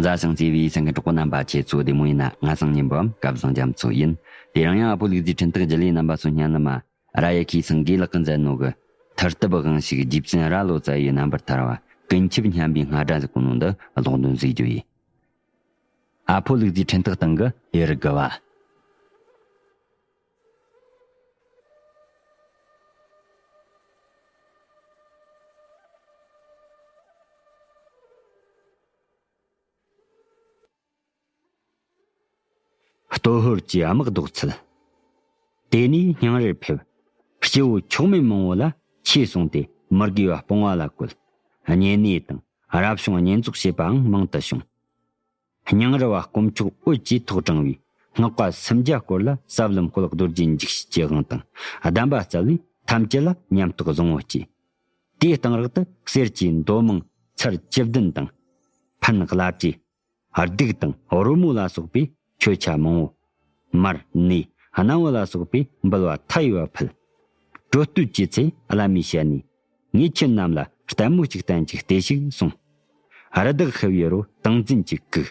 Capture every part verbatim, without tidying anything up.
མཛའ་ཞིང་བརྩེ་བའི་སེམས་ཀྱི་གྲོགས་པོ་རྣམ་པ། ཁྱེད་ཚོ་བདེ་མོ་ཡིན་ན། ང་སང་ཉིན་པའམ་སྐལ་བཟང་རྒྱ་མཚོ་ཡིན། དེ་རིང་ཡང་ཨ་ཕོ་ལུག་རྫིའི་འཕྲིན་ཐག་བརྒྱུད་ལས་རྣམ་པ་ཚོ་སྙན་ནི་མ། ར་ཡ་ཁིའི་སེང་གེ་ལགས་ཀྱིས་མཛད་ནོ་གི་ཐར་ཐབས་དབང་ཕྱུག་རྗེ་བཙུན་རྭ་ལོ་ཙཱ་ཡི་རྣམ་པར་ཐར་བ་ཀུན་ཁྱབ་སྙན་པའི་སྔ་སྒྲ་ཟེར་གོ་ནོ་འདི་ཀློག་འདོན་ཟིག་རྒྱུ་ཡིན། ཨ་ཕོ་ལུག་རྫིའི་འཕྲིན་ཐག་སྟེང་གི་ཡུལ་དགུ་བ། སྟོད་ཧོར་གྱི་དམག་ཟློག་ཚུལ། དེ་ནས་སྙིང་རེར་ཕེབས། སྐྱེ་བོ་མཆོག་དམན་མང་བོ་ལ་ཆོས་གསུངས་ཏེ་མི་དགེ་བ་སྤོང་བ་ལ་བཀོལ། བསྙེན་གནས་དང་རབ་བྱུང་བསྙེན་རྫོགས་བྱེད་པའང་མང་དུ་བྱུང་། སྙིང་རུ་བ་དཀོན་མཆོག་འོད་ཀྱིས་ཐོག་དྲངས་པའི་སྔགས་པ་སུམ་བརྒྱ་སྐོར་ལ་ཟབ་ལམ་གཤོག་རྡོ་རྗེ་འཇིགས་བྱེད་ཀྱི་དབང་དང་གདམས་པ་སྩལ་བས་ཐམས་ཅད་ལ་ཉམས་རྟོགས་བཟང་བོ་སྐྱེས། དེའི་གཏང་རག་ཏུ་གསེར་གྱི་མདོ་མང་ཚར་བཅུ་བདུན་དང་། ཕན་བླ་བྲེ། གདུགས་དང་རོལ་མོ་ལ་སོགས་པའི་མཆོད་ཆ་མང་བོ། མར་ནས་སྣམ་བུ་ལ་སོགས་པའི་འབུལ་བ་མཐའ་ཡས་པ་ཕུལ། སྲོད་སྟོད་ཀྱི་ཚེ་བླ་མའི་ཞལ་ནས་ངས་ཁྱེད་རྣམས་ལ་ལྟད་མོ་གཅིག་བསྟན་ཅིག་སྟེ་ཞིག་གསུངས། རི་དྭགས་ཤི་བའི་རོ་ཏིང་འཛིན་གྱི་གུག་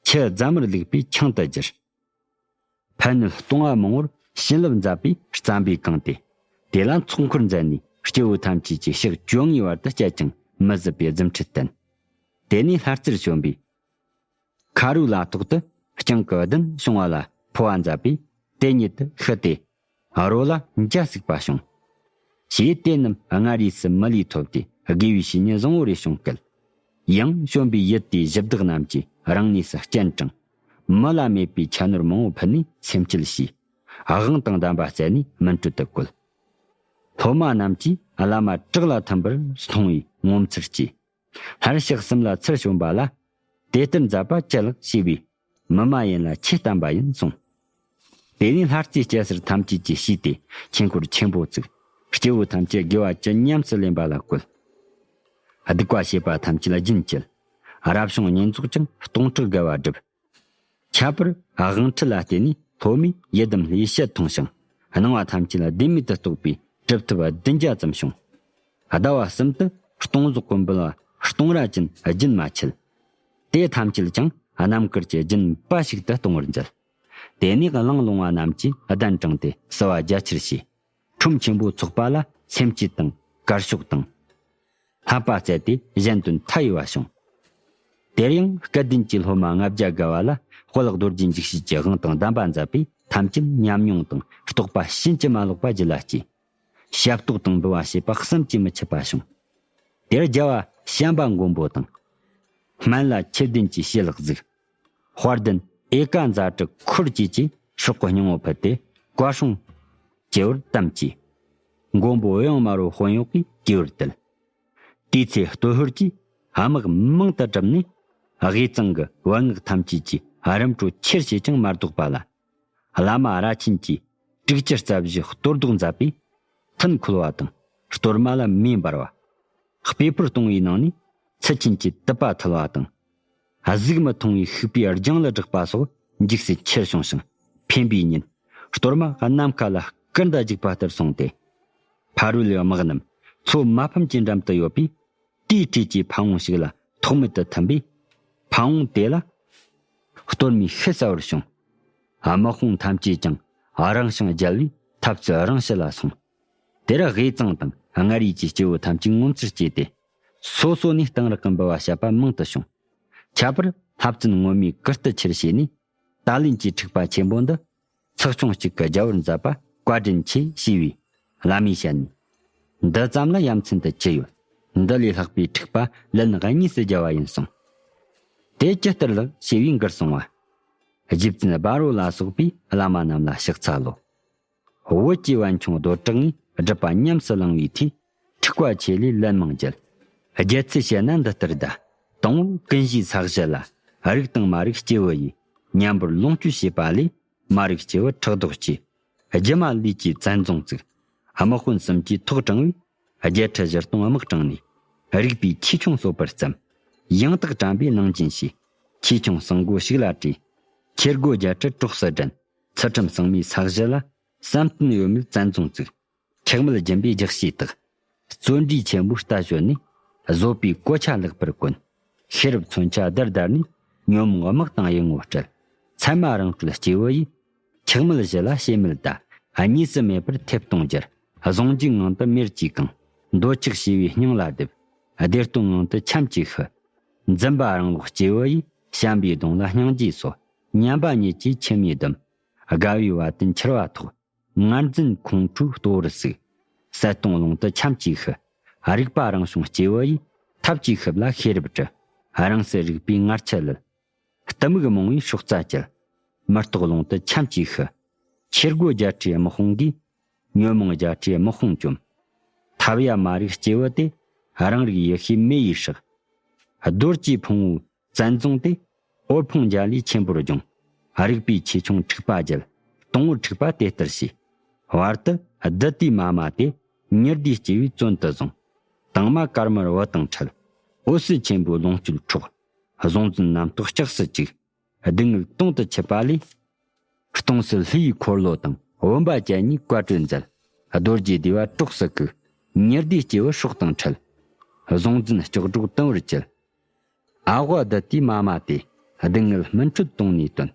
ཆུ་རྫ་མར་བླུགས་པའི་ཆང་དུ་བསྒྱུར། ཕན་ནུས་གཏོང་བ་མང་བོར་བྱིན་རླབས་མཛད་པའི་རྩམ་པས་གང་སྟེ། དེ་ལ་ཚོགས་འཁོར་མཛད་ནས་སྐྱེ་བོ་ཐམས་ཅད་ཀྱི་ཕྱག་བཅོ་ལྔའི་བར་དུ་བསྐྱལ་ཀྱང་མི་བཟོད་པའི་རྫུ་འཕྲུལ་བསྟན། དེ་ནས་ལྷ་རྩེར་བྱོན་པས། ཁ་རུ་ལ་ཐོག་ཏུ་སྤྱང་ཀི་བདུན་བྱུང་བ་ལ་འཕོ་བ་མཛད་པས་དེ་ཉིད་དུ་ཤི་སྟེ། རོ་ལ་འཇའ་ཟུག་པ་བྱུང་། ཞེས་དེ་རྣམས་སྔར་རིས་སུ་མི་ལུས་ཐོབ་སྟེ་དགེ་བའི་བཤེས་གཉེན་བཟང་བོ་རེ་བྱུང་སྐད། ཡང་བྱོན་པའི་ཡུལ་དེའི་གཞི་བདག་རྣམས་ཀྱིས་རང་གནས་སུ་སྤྱན་དྲངས། མི་ལ་མེད་པའི་ཁྱད་ནོར་མང་བོ་ཕུལ་ནས་སེམས་བསྐྱེད་བྱས། དབང་དང་གདམས་པ་སྩལ་ནས་སྨིན་གྲོལ་དུ་བཀོད། སློབ་མ་རྣམས་ཀྱིས་བླ་མ་བྲག་ལ་ཐིམ་པར་མཐོང་བའི་ངོ་མཚར་སྐྱེས། སླར་ཞག་གསུམ་ལ་ཚུར་བྱོན་པ་ལ། དེ་ལྟར་མཛད་པ་ཅི་ལགས་ཞེས་པས། མི་མ་ཡིན་ལ་ཆོས་བསྟན་པ་ཡིན་གསུངས། དེ་ནས་ལྷ་རྩེའི་སྐྱ་སེར་ཐམས་ཅད་ཀྱིས་ཞུས་ཏེ་ཆོས་འཁོར་ཆེན་པོ་བཙུགས། སྐྱེ་བོ་ཐམས་ཅད་དགེ་བ་ཇི་སྙམ་སུ་ལེན་པ་ལ་བཀོད། སྡིག་པ་བྱེད་པ་ཐམས་ཅད་རྒྱུན་བཅད། རབ་བྱུང་བསྙེན་རྫོགས་ཀྱང་སྟོང་ཕྲག་བརྒལ་བ་བསྒྲུབས། ཁྱད་པར་དབང་ཁྲིད་ལ་བརྟེན་ནས་སློབ་མས་ཡི་དམ་ལྷའི་ཞལ་མཐོང་ཞིང་། སྣང་བ་ཐམས་ཅད་ལ་བདེན་མེད་དུ་རྟོགས་པའི་གྲུབ་ཐོབ་བདུན་བརྒྱ་ཙམ་བྱུང་། ཟླ་བ་གསུམ་དུ་སྟོང་ཟོག་གི་འབུལ་བ་སྟོང་ར་ཅན་རྒྱུན་མ་ཆད། དེ་ཐམས་ཅད་ཀྱང་རྣམ་དཀར་གྱི་སྦྱིན་པ་ཞིག་ཏུ་གཏོང་བར་མཛད། དེ་ནས་གླིང་ལུང་བ་རྣམས་ཀྱིས་གདན་དྲངས་ཏེ་བསུ་བ་རྒྱ་ཆེར་བྱས། ཁྲོམ་ཆེན་པོ་ཚོགས་པ་ལ་སེམས་བསྐྱེད་དང་དཀར་ཕྱོགས་དང་། བསླབ་པ་སྩལ་ཏེ་གཞན་དོན་མཐའ་ཡས་པ་བྱུང་། དེར་ཡང་སྐལ་ལྡན་གྱི་སློབ་མ་ལྔ་བརྒྱ་བརྒལ་བ་ལ་དཔལ་རྡོ་རྗེ་འཇིགས་བྱེད་ཀྱི་དབང་དང་གདམས་པ་མཛད་པས་ཐམས་ཅད་ཉམས་མྱོང་དང་རྟོགས་པ་ཕྱིན་ཅི་མ་ལོག་པ་རྒྱུད་ལ་སྐྱེས། ཞབས་ཏོག་དང་འབུལ་བ་བྱེད་པ་བསམ་གྱིས་མི་ཁྱབ་པ་བྱུང་། དེར་རྒྱལ་བ་བྱམས་པ་མགོན་པོ་དང་། སྨན་བླ་ཆོས་ལྡན་གྱི་ཞལ་གཟིགས། དཔལ་ལྡན་ཨེ་ཀ་ཛ་དྲག་འཁོར་བཅས་ཀྱིས་སྲོག་གི་སྙིང་པོ་ཕུལ་ཏེ་བཀའ་སྲུང་བཅས་པར་དམ་བཅས། མགོན་པོ་གཡང་དམར་པོ་དཔོན་གཡོག་གིས་གུས་པར་དད། དེའི་ཚེ་སྟོད་ཧོར་གྱིས་དམག་མང་དུ་བྲབས་ནས་དབུས་གཙང་གི་བན་སྔགས་ཐམས་ཅད་ཀྱིས་རིམ་གྲོ་ཆེར་བྱས་ཀྱང་མ་བཟློག་པ་ལ། བླ་མ་ར་ཆེན་གྱིས་དྲུག་ཅུ་རྩ་བཞི་གཏོར་བཟློག་མཛད་པས་ཐུན་འཁོལ་བ་དང་གཏོར་མ་ལ་མེ་འབར་བ། སྤོས་ཕོར་སྟོང་བའི་ནང་ནས་ཚུལ་ཆེན་གྱི་དུད་པ་འཐུལ་བ་དང་། གཟུགས་མི་མཐོང་བའི་ཤུག་པས་རྒྱང་ལ་བསྒྲགས་པ་སོགས་འཇིགས་སུ་ཆེར་བྱུང་ཞིང་འཕེན་པའི་ཉིན། གཏོར་མ་ནམ་མཁའ་ལ་སྐུར་མདའ་རྒྱུག་པ་ལྟར་སོང་སྟེ། ཕ་རོལ་ལས་དམག་རྣམས་མཚོ་མ་ཕམ་གྱི་འགྲམ་དུ་ཡོད་པས། དེའི་འཁྲིས་ཀྱི་ཕ་བོང་ཞིག་ལ་ཐོགས་མེད་དུ་ཐིམ་པས། ཕ་བོང་དེ་ལ་གཏོར་མའི་ཤུལ་གསལ་བར་བྱུང་། དམག་དཔུང་ཐམས་ཅད་ཀྱང་རང་ཞིང་རྒྱལ་བས་ཐབས་ཚུལ་རང་ཞི་ལ་སོང་། དེར་དབུས་གཙང་དང་མངའ་རིས་ཀྱི་སྐྱེ་བོ་ཐམས་ཅད་ངོ་མཚར་སྐྱེས་ཏེ། སོ་སོ་ནས་གཏང་རག་གི་འབུལ་བ་བཤད་པ་མང་དུ་བྱུང་། ཁྱད་པར་ལྷ་བཙུན་ངོ་མས་གུས་བཏུད་ཆེར་བྱས་ནས། ད་ལན་གྱི་འཁྲུག་པ་ཆེན་པོ་འདི་ཚོགས་ཆུང་གཅིག་གི་རྒྱལ་བོར་མཛད་པ་བཀའ་དྲིན་ཆེ་ཞེས་པས་བླ་མའི་ཞལ་ནས། འདི་ཙམ་ལ་ཡ་མཚན་དུ་ཅི་ཡོད། འདི་ལས་ལྷག་པའི་འཁྲུག་པ་ལན་གཉིས་སུ་རྒྱལ་བ་ཡིན་གསུངས། དེ་ཇི་ལྟར་ལགས་ཞེས་པས་མགུར་གསུང་བ། རྗེ་བཙུན་སྦ་རོ་ལ་སོགས་པས་བླ་མ་རྣམས་ལ་ཕྱག་འཚལ་ལོ། བོད་ཀྱི་བན་ཆུང་རྡོ་གྲགས་ངས་སྒྲུབ་པ་ཉམས་སུ་བླང་བའི་མཐུས། འཁྲུག་པ་ཆེ་ལས་ལན་མང་བརྒྱབ། རྒྱལ་ཚུལ་བཤད་ན་འདི་ལྟར་གདའ། དང་པོ་ཀུན་གཞིའི་ས་གཞི་ལ། རིགས་དང་མ་རིགས་སྐྱེས་བུ་ཡིས། མཉམ་པོར་ལོངས་སྤྱོད་བྱས་པ་ལས། མ་རིགས་སྐྱེས་བུ་ཕྲག་དོག་སྐྱེས། རྒྱུ་མ་ལུས་ཀྱི་བཙན་རྫོང་བཙུགས། དམག་དཔོན་གསུམ་གྱིས་ཐོག་དྲངས་པས། རྒྱལ་ཁྲི་བཞི་སྟོང་དམག་དྲངས་ནས། རིག་པའི་ཆོས་ཆུང་གསོ་བར་བརྩམས། ཡང་དག་དྲན་པས་ནང་སྦྱིན་བྱས། ཆོས་ཆུང་གསང་སྒོ་ཞིག་ལ་བྲིས། ཁྱེར་སྒོ་བརྒྱད་ཁྲི་གྲོགས་སུ་བསྒྲིལ། ཚུལ་ཁྲིམས་གཙང་མའི་ས་གཞི་ལ། བསམ་གཏན་ཡོད་མེད་བཙན་རྫོང་བཙུགས། ཁྲག་མེད་སྦྱིན་པའི་རྒྱགས་ཤེས་དག། བརྩོན་འགྲུས་ཆེན་པོའི་རྟ་ཞོན་ནས། བཟོད་པའི་གོ་ཆ་ལེགས་པར་གོན། ཤེས་རབ་མཚོན་ཆ་བརྡར་བརྡར་ནས། ཉོན་མོངས་དམག་དང་ཡིད་ངོ་སྤྲད། མཚན་མ་རང་གྲོལ་སྐྱེས་བུ་ཡིས། འཁྱགས་མེད་གཞི་ལ་བྱེ་མེད་ལྟ། གཉིས་སུ་མེད་པར་ཐེབས་སྟོང་འགྱུར། གཟུང་འཇུག་ངང་དུ་མེར་གྱིས་གང་། འདོད་ཆགས་ཞི་བའི་སྙིང་ལ་རྡེབ། བདེ་སྟོང་ངང་དུ་ཁྱམས་ཀྱིས་ཤི། འཛིན་པ་རང་ལོག་སྐྱེས་བུ་ཡིས། བྱམས་པའི་གདུང་ལ་སྙིང་རྗེས་གསོ། ཉམས་པ་ཉིད་ཀྱིས་ཁྱིམ་ཡི་ལྡུམ། དགའ་བའི་བ་དན་འཁྱིལ་བ་ཐོག། ངར་འཛིན་ཁོང་ཁྲོའི་ལྟོ་བར་ཟུག། གསལ་སྟོང་ཀློང་དུ་ཁྱམས་ཀྱིས་ཤི། རིག་པ་རང་བྱུང་སྐྱེས་བུ་ཡིས། ཐབས་ཀྱིས་ཤུབས་ལ་ཤེས་རབ་བཀྲུ། རང་སྲིད་རིག་པའི་ངར་ཆུ་ལུད། གཏི་མུག་རྨོངས་པའི་སྲོག་རྩ་བཅད། མི་རྟོག་ཀློང་དུ་ཁྱམས་ཀྱིས་ཤི། ཆོས་སྒོ་རྒྱ་ཁྲའི་དམག་དཔུང་གིས། ཉོན་མོངས་རྒྱ་ཁྲའི་དམག་དཔུང་བཅོམ། ཐབས་ཡ་མ་རིག་སྐྱེས་བུ་དེ། རང་རིག་ཡེ་ཤེས་མེ་ཡིས་སྲེག། རྡོ་རྗེའི་ཕུང་བོའི་བཙན་རྫོང་དེ། འོད་ཕུང་འཇའ་ལུས་ཆེན་པོར་སྦྱོང་། རིག་པའི་ཆེ་ཆུང་འཁྲུགས་པ་བརྒྱལ། སྟོང་པོར་འཁྲུགས་པ་དེ་ལྟར་བྱས། བར་དུ་བདུད་དེའི་མ་མ་དེ། ཉི་ཟླའི་སྐྱེས་བུའི་བཙོན་དུ་བཟུང་། དང་མ་དཀར་དམར་བུ་དང་འཕྲད། འོད་ཟེར་ཆེན་པོའི་ལོངས་སྤྱོད་འཕྲོག། གཟུང་འཛིན་རྣམ་རྟོག་ལྕགས་སུ་བཅུག། སྡུག་བསྔལ་དོང་དུ་འཁྱིལ་པ་ལས། སྟོང་གསལ་ལྷའི་འཁོར་ལོ་དང་། བུམ་པ་བརྒྱད་གཉིས་བཀའ་གྲོས་མཛད། རྡོ་རྗེ་བདེ་བ་གྲོགས་སུ་བཀུག། ཉི་ཟླའི་སྐྱེས་བུ་སྲོག་དང་འཕྲད། གཟུང་འཛིན་ལྕགས་སྒྲོག་དུམ་བུར་བཅད། ཨ་ཝ་བདུད་དེའི་མ་མ་དེ། སྡུག་བསྔལ་སྨིན་ཁྲོད་དོང་ནས་བཏོན།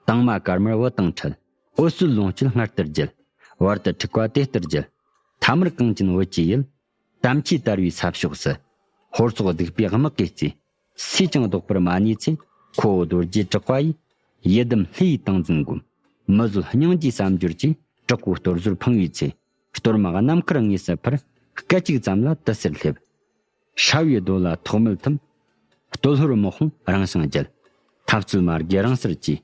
དང་མ་དཀར་དམར་བུ་དང་འཕྲད། འོད་གསལ་ལོངས་སྤྱོད་སྔར་ལྟར་བརྒྱལ། བར་དུ་འཁྲུགས་པ་དེ་ལྟར་བརྒྱལ། ཐ་མར་གངས་ཅན་བོད་ཀྱི་ཡུལ། དམ་ཆོས་དར་བའི་ས་ཕྱོགས་སུ། ཧོར་སོག་སྡིག་པའི་དམག་གིས་གཙོས། སུས་ཀྱང་བཟློག་པར་མ་ནུས་ཚེ། ཁོ་བོ་རྡོ་རྗེ་གྲགས་པ་ཡིས། ཡི་དམ་ལྷའི་ཏིང་འཛིན་བསྒོམ། མི་བཟོད་སྙིང་རྗེའི་བསམ་སྦྱོར་གྱིས། དྲག་པོའི་གཏོར་ཟོར་འཕང་བའི་ཚེ། གཏོར་མ་ནམ་མཁར་དངོས་སུ་འཕུར། སྐད་ཅིག་ཙམ་ལ་དུ་སེར་སླེབས། ཧྲ་བའི་རྡོ་ལ་ཐོག་མེད་ཐིམ། སྟོད་ལྷོར་དམག་དཔུང་རང་བྱུང་བརྒྱལ། འཐབ་རྩོད་མ་རྒྱལ་རང་སར་གྱིས།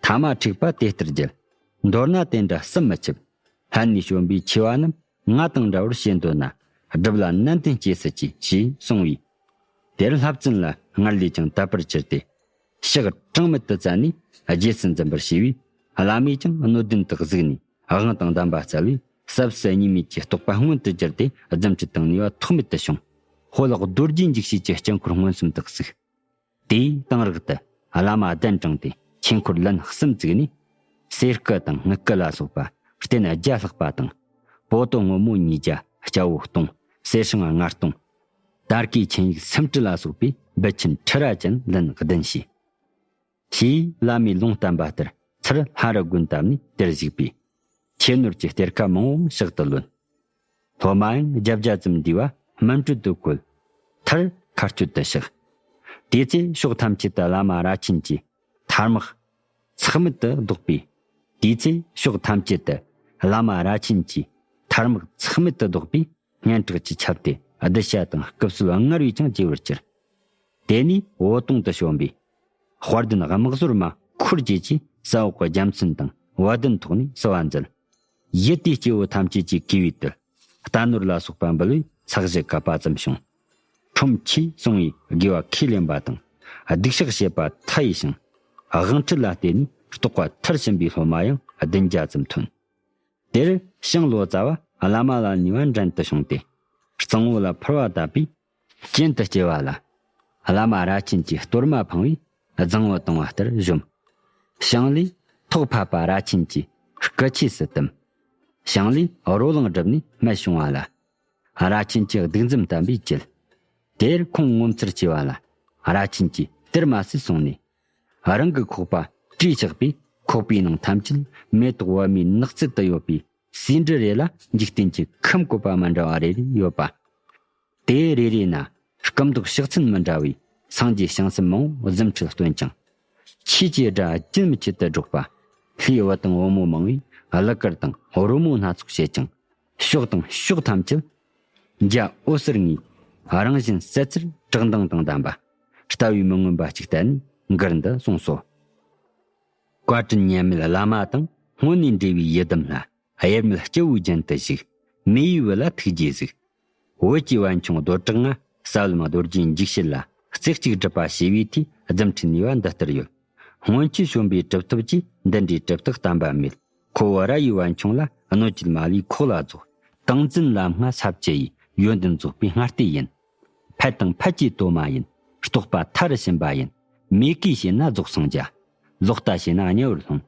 ཐ་མ་འཁྲུགས་པ་དེ་ལྟར་བརྒྱལ། མདོར་ན་དེ་འདྲ་བསམ་མི་ཁྱབ། ལྷན་ནེ་བྱོན་པའི་ཆེ་བ་རྣམས། ང་དང་འདྲ་བར་བྱེད་འདོད་ན། སྒྲུབ་ལ་ནན་ཏན་སྐྱེས་སུ་མཆི། ཞེས་གསུངས་པས། དེར་ལྷ་བཙུན་ལ་སྔར་ལས་ཀྱང་དད་པར་གྱུར་ཏེ། ཕྱག་གྲངས་མེད་དུ་བཙལ་ནས་རྗེས་སུ་འཛིན་པར་བྱས་པས། བླ་མས་ཀྱང་སྣོད་ལྡན་དུ་གཟིགས་ནས་དབང་དང་ལྡན་པ་སྩལ་བས། ཟབ་གསལ་གཉིས་མེད་ཀྱི་རྟོགས་པ་མངོན་དུ་གྱུར་ཏེ། རྫུ་འཕྲུལ་དང་ནུས་པ་ཐོགས་མེད་དུ་བྱུང་། དཔལ་ལག་རྡོ་རྗེ་འཇིགས་བྱེད་ཀྱི་དཀྱིལ་འཁོར་མངོན་སུམ་དུ་གཟིགས། དེའི་གདན་རབ་ཏུ་བླ་མ་གདན་དྲངས་ཏེ། ཆོས་འཁོར་ལན་གསུམ་བཙུགས་ནས། གསེར་སྐུ་དང་དངུལ་སྐུ་ལ་སོགས་པ་རྟེན་བརྒྱ་ལྷག་པ་དང་། པོ་ཏོ་སྔོན་མོ་ཉིས་བརྒྱ། སྐྱ་བོ་སྟོང་། གསེར་སྲང་ལྔ་སྟོང་། དར་གོས་ཆིངས་ཡིག་སུམ་ཁྲི་ལ་སོགས་པའི་འབུལ་ཆེན་ཁྲི་ར་ཅན་ལན་བདུན་བྱས། ཞེས་བླ་མས་ལུང་བསྟན་པ་ལྟར། ཚུར་ལྷ་རི་དགོན་བཏབ་ནས་དེར་བཞུགས་པས། ཆོས་ནོར་གྱི་གཏེར་ཁ་མང་བོ་ཕྱག་ཏུ་ལོན། སློབ་མ་ཡང་བརྒྱད་བརྒྱ་ཙམ་འདུས་པ་སྨིན་གྲོལ་དུ་བཀོད། མཐར་མཁའ་སྤྱོད་དུ་གཤེགས། དེའི་ཚེ་ཕྱོགས་ཐམས་ཅད་དུ་བླ་མ་ར་ཆེན་གྱི་ཐར་དམག་ཚེགས་མེད་དུ་བཟློག་པས། དེའི་ཚེ་ཕྱོགས་ཐམས་ཅད་དུ་བླ་མ་ར་ཆེན་གྱི་ཐར་དམག་ཚེགས་མེད་དུ་བཟློག་པས། སྙན་གྲགས་ཀྱིས་ཁྱབ་སྟེ། གདུལ་བྱ་དང་སྐུ་གསོལ་སྔར་བས་ཀྱང་རྒྱས་པར་གྱུར། དེ་ནས་བོ་དོང་དུ་བྱོན་པས། དཔལ་ལྡན་དམག་ཟོར་མ་འཁོར་བཅས་ཀྱིས་ས་འོག་གི་རྒྱལ་མཚན་དང་བ་དན་ཐོགས་ནས་གསོལ་བ་མཛད། ཡུལ་དེའི་སྐྱེ་བོ་ཐམས་ཅད་ཀྱིས་གུས་པས་དུལ། རྟ་ནོར་ལ་སོགས་པ་འབུལ་བས་ས་གཞི་བཀབ་པ་ཙམ་བྱུང་། ཁྲོམ་ཆས་བཙོང་བས་དགེ་བ་ཁས་ལེན་པ་དང་། སྡིག་བཤགས་བྱེད་པ་མཐའ་ཡས་ཤིང་། དབང་ཁྲིད་ལ་བརྟེན་ནས་རྟོགས་པ་མཐར་ཕྱིན་པའི་སློབ་མ་ཡང་བདུན་བརྒྱ་ཙམ་ཐོན། དེར་ཞང་ལོ་ཙཱ་བ་བླ་མ་ལ་ནུས་པ་འགྲན་དུ་བྱུང་སྟེ། གཙང་བོ་ལ་ཕུར་བ་བཏབ་པས། གྱེན་དུ་སྐྱེལ་བ་ལ། བླ་མ་ར་ཆེན་གྱིས་གཏོར་མ་འཕང་བས་རྫིང་བུ་བཏང་བ་ལྟར་གཞོམ། ཞང་ལས་ཐོག་ཕབ་པ་ར་ཆེན་གྱི་སྐུ་ཆས་སུ་བསྟིམ། ཞང་ལས་རོ་ལངས་བསྒྲུབས་ནས་རྨད་བྱུང་བ་ལ། ར་ཆེན་གྱིས་སྡིག་འཛུམ་བསྟན་པས་བསྐྱལ། དེར་ཁོང་ངོ་མཚར་སྐྱེ་བ་ལ། ར་ཆེན་གྱིས་དེར་མ་ཟད་སོང་ནས། རང་གི་ཁོག་པ་བཀྲུས་བཞག་པས། ཁོག་པའི་ནང་ཐམས་ཅད་མེ་ཏོག་པད་མའི་ནགས་ཚལ་དུ་ཡོད་པའི་ཟེའུ་འབྲུ་རེ་ལ་འཇིག་རྟེན་གྱི་ཁམས་བཀོད་པ་མི་འདྲ་བ་རེ་རེ་ཡོད་པ། དེ་རེ་རེ་ན་སྐུ་མདོག་ཕྱག་མཚན་མི་འདྲ་བའི་སངས་རྒྱས་བྱང་སེམས་མང་བོ་རྫུ་འཕྲུལ་སྟོན་ཅིང་། ཆོས་ཀྱི་སྒྲ་རྒྱུན་མི་ཆད་དུ་སྒྲོག་པ། ལྷའི་བུ་དང་བུ་མོ་མང་བས་གླུ་གར་དང་རོལ་མོ་སྣ་ཚོགས་བྱེད་ཅིང་། ཕྱོགས་དང་ཕྱོགས་ཐམས་ཅད་འཇའ་འོད་ཟེར་ལྔའི་རང་བཞིན་གསལ་ཚུལ་བཀྲག་མདངས་དང་ལྡན་པ། ལྟ་བས་མི་ངོམས་པ་ཅིག་བསྟན་ནས་མགུར་འདི་གསུངས་སོ། བཀའ་དྲིན་མཉམ་མེད་བླ་མ་དང་། སྔོན་ནས་འབྲེལ་བའི་ཡི་དམ་ལྷ། དབྱེར་མེད་སྤྱི་བོའི་རྒྱན་དུ་བཞུགས། མེ་ཡི་བུ་ལ་ཐུགས་རྗེས་གཟིགས། བོད་ཀྱི་བན་ཆུང་རྡོ་གྲགས་ང་། ས་བོན་རྡོ་རྗེའི་འཇིགས་བྱེད་ལ། རྩེ་གཅིག་སྒྲུབ་པ་བྱས་པའི་མཐུས། རྫུ་འཕྲུལ་ནུས་པ་འདི་ལྟར་ཡོད། སྔོན་ཆད་བྱོན་པའི་གྲུབ་ཐོབ་ཀྱིས། འདི་འདྲའི་གྲུབ་རྟགས་བསྟན་པ་མེད། ཁོ་བོ་ར་ཡི་བན་ཆུང་ལ། གནོད་བྱེད་མ་ལུས་ཁོག་ལ་རྫོགས། ཏིང་འཛིན་ལམ་ལྔ་ས་བཅུ་ཡི། ཡོན་ཏན་རྫོགས་པའི་སྔ་ལྟས་ཡིན། ཕལ་དང་ཕལ་གྱི་དོ་མ་ཡིན། རྟོགས་པ་མཐའ་རུ་ཕྱིན་པ་ཡིན། མེ་གིས་བྱས་ན་རྫོགས་སངས་རྒྱས། ལོག་ལྟ་བྱས་ན་དམྱལ་བར་ལྷུང་།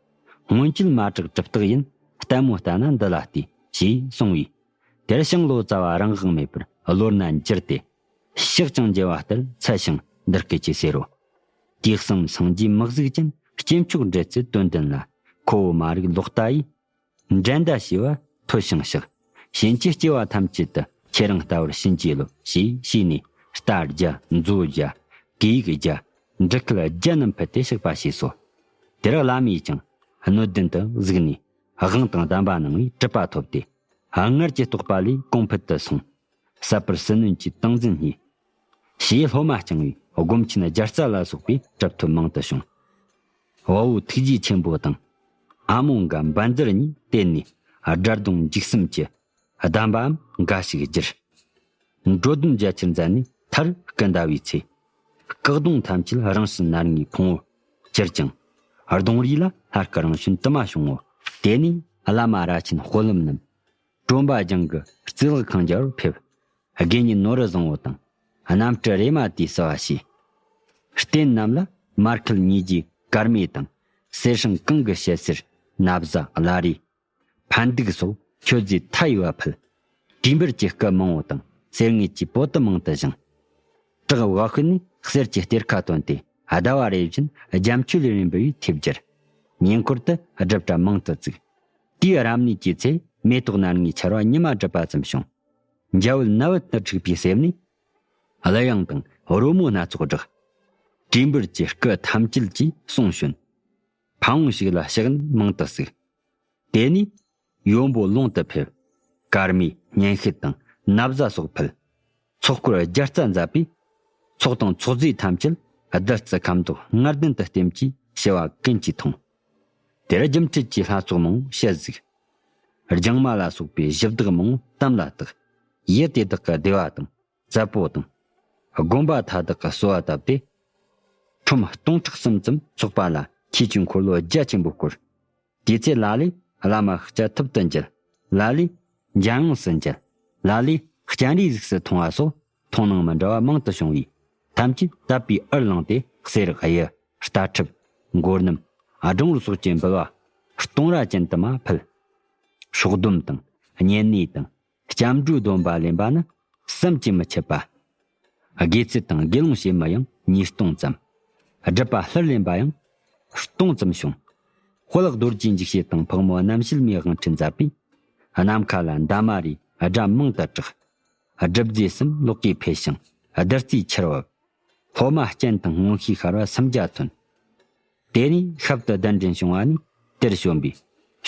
སྔོན་ཆད་མ་གྲགས་གྲུབ་རྟགས་ཡིན། ལྟད་མོ་ལྟ་ན་འདི་ལ་ལྟོས། ཞེས་གསུངས་པས། དེར་ཞང་ལོ་ཙཱ་བ་རང་དབང་མེད་པར་བློར་ན་འགྱུར་ཏེ། ཕྱག་ཀྱང་འགྱེལ་བ་ལྟར་ཚལ་ཞིང་འདི་སྐད་ཅེས་ཟེར་རོ། དུས་གསུམ་སངས་རྒྱས་མི་གཟུགས་ཅན། སྐྱེས་མཆོག་འབྲེལ་ཚུལ་དོན་ལྡན་ལ། ཁོ་བོ་མ་རིག་ལོག་ལྟ་ཡིས། འགྲན་ཟླ་བྱས་པ་མཐོལ་ཞིང་བཤགས། ཕྱིན་ཆད་སྐྱེ་བ་ཐམས་ཅད་དུ། ཁྱེད་རང་ལྟ་བུར་བྱིན་གྱིས་རློབས། ཞེས་ཞུས་ནས། རྟ་བརྒྱ། མཛོ་བརྒྱ། གོས་ཡིག་བརྒྱ། འབྲུ་ཁལ་བརྒྱ་རྣམས་ཕུལ་ཏེ་བཤགས་པ་བྱས་སོ། དེར་བླ་མས་ཀྱང་སྣོད་ལྡན་དུ་གཟིགས་ནས། དབང་དང་གདམས་པ་གནང་བས་གྲུབ་པ་ཐོབ་སྟེ། སྔར་གྱི་རྟོགས་པ་ལས་གོང་འཕེལ་དུ་སོང་། ཟབ་པར་ཟིལ་གནོན་གྱི་ཏིང་འཛིན་བརྙེས། ཞེས་སློབ་མ་བསྐྱངས་པས་སྒོམ་ཆེན་རྒྱལ་རྩ་ལ་སོགས་པའི་གྲུབ་ཐོབ་མང་དུ་བྱུང་། དབའ་བོ་ཐུགས་རྗེ་ཆེན་པོ་དང་། ཨ་མོ་འགའ་འབའ་འཛེར་གཉིས་བསྟེན་ནས། དགྲ་གདོང་འཇིགས་གསུམ་གྱི་གདམས་པའམ་འགའ་ཞིག་བསྒྱུར། འགྲོ་དོན་རྒྱ་ཆེར་མཛད་ནས། མཐར་སྐུ་འདའ་བའི་ཚེ། སྐུ་གདུང་ཐམས་ཅད་རང་བཞིན་ནར་ངའི་ཕུང་པོར་གྱུར་ཅིང་། གདོང་རིས་ལ་ལྷ་སྐུ་རང་བྱོན་དུ་མ་བྱུང་ངོ་། དེ་ནས་བླ་མ་རྭ་ཆེན་དཔོན་སློབ་རྣམས། གྲོམ་པ་ལྗང་གི་གཙུག་ལག་ཁང་རྒྱ་བར་ཕེབས། དགེ་བསྙེན་ནོར་བུ་བཟང་བོ་དང་། རྣམ་སྤྲུལ་རེ་མ་ཏིས་བསུ་བ་བྱས། རྟེན་རྣམས་ལ་མར་ཁུ་ཉིས་བརྒྱའི་དཀར་མེ་དང་། གསེར་སྲང་གང་གི་ཞལ་ཟས། ན་བཟའ་བླ་རེ། ཕན་བདུག་སོགས་མཆོད་རྫས་མཐའ་ཡས་པ་ཕུལ། བྲིས་འབུར་གྱི་སྐུ་མང་བོ་དང་། གསེར་དངུལ་གྱི་པོ་ཏི་མང་དུ་བཞེངས། བྲག་འོག་ཤུལ་ནས་གསེར་གྱི་གཏེར་ཁ་བཏོན་ཏེ། ཟླ་བ་རེ་བཞིན་རྒྱ་མཆོད་ལས་རིམ་པ་བའི་ཐེབས་སྦྱར། ཉེ་འཁོར་དུ་སྒྲུབ་གྲྭ་མང་དུ་བཙུགས། དུས་རབ་གནས་ཀྱི་ཚེ། མེ་ཏོག་སྣ་ལྔའི་ཆར་པ་ཉི་མ་བསྒྲིབས་པ་ཙམ་བྱུང་། འཇའ་འོད་ནད་བུད་དུ་འཁྲིགས་པའི་གསེབ་ནས། གླུ་དབྱངས་དང་རོལ་མོ་སྣ་ཚོགས་བསྒྲགས། བྲིས་འབུར་གྱི་སྐུ་ཐམས་ཅད་ཀྱིས་གསུང་བྱོན། ཕ་བོང་ཞིག་ལ་ཕྱག་མང་དུ་བཙུགས། དེ་ནས་ཡོན་པོ་ལུང་དུ་ཕེབས། དཀར་མེ་སྙན་ཤལ་དང་ན་བཟའ་སོགས་ཕུལ། ཚོགས་འཁོར་བརྒྱ་རྩ་མཛད་པས། ཚོགས་དང་ཚོགས་རྫས་ཐམས་ཅད་བདུད་རྩི་ཁ་མདོག་ལྔ་ལྡན་དུ་སྟེམ་གྱིས་བྱི་བ་ཀུན་གྱིས་འཐུངས། དེར་སྒྱུ་འཕྲུལ་གྱི་ལྷ་ཚོགས་མང་པོ་ཞལ་གཟིགས། ལྗང་མ་ལ་སོགས་པའི་གཞི་བདག་མང་པོ་དམ་ལ་བཏགས། ཡུལ་དེ་དག་གི་སྡེ་བ་དང་། བཙད་པོ་དང་། དགོན་པ་མཐའ་དག་གི་གསོལ་བ་བཏབ་སྟེ། ཁྲོམ་སྟོང་ཕྲག་གསུམ་ཙམ་ཚོགས་པ་ལ་ཁྱེའུ་ཆོས་འཁོར་ལོ་རྒྱ་ཆེན་པོ་བསྐོར། དེའི་ཚེ་ལ་ལས་བླ་མ་སྐྱ་ཐུབ་ཏུ་མཇལ། ལ་ལས་འཇམ་དབྱངས་སུ་མཇལ། ལ་ལས་སྤྱན་རས་གཟིགས་སུ་མཐོང་བ་སོགས་མཐོང་སྣང་མི་འདྲ་བ་མང་དུ་བྱུང་བས། ཐམས་ཅད་དད་པའི་འུར་ལངས་ཏེ། གསེར་གཡུ་རྟ་ཁྲབ་མགོ་སྣམ་སྦྲང་བུ་སོགས་ཀྱི་འབུལ་བ་སྟོང་ར་ཅན་དུ་མ་ཕུལ། སྲོག་སྡོམ་དང་། བསྙེན་གནས་དང་། སྐྱབས་འགྲོའི་སྡོམ་པ་ལེན་པ་ནི་བསམ་གྱིས་མི་ཁྱབ་པ། དགེ་ཚུལ་དང་དགེ་སློང་བྱེ་མ་ཡང་ཉིས་སྟོང་ཙམ། སྒྲུབ་པ་ལྷུར་ལེན་པ་ཡང་སྟོང་ཙམ་བྱུང་། དཔལ་རྡོ་རྗེ་འཇིགས་བྱེད་དང་ཕག་མོ་རྣམ་བཤད་མའི་དབང་ཁྲིད་མཛད་པས། ནམ་མཁའ་ལ་འདབ་མ་རིའི་སྒྲ་མང་དུ་གྲགས། སྒྲུབ་རྫས་གསུམ་ལོགས་ཀྱིས་འཕེལ་ཞིང་། བདུད་རྩིའི་ཆར་བབས། སློབ་མ་སྤྱན་དང་མངོན་ཤེས་ཤར་བ་སུམ་བརྒྱ་ཐོན། དེ་ནས་ཤབ་ཏུ་གདན་འདྲེན་བྱུང་བ་ནི་དེར་བྱོན་པས།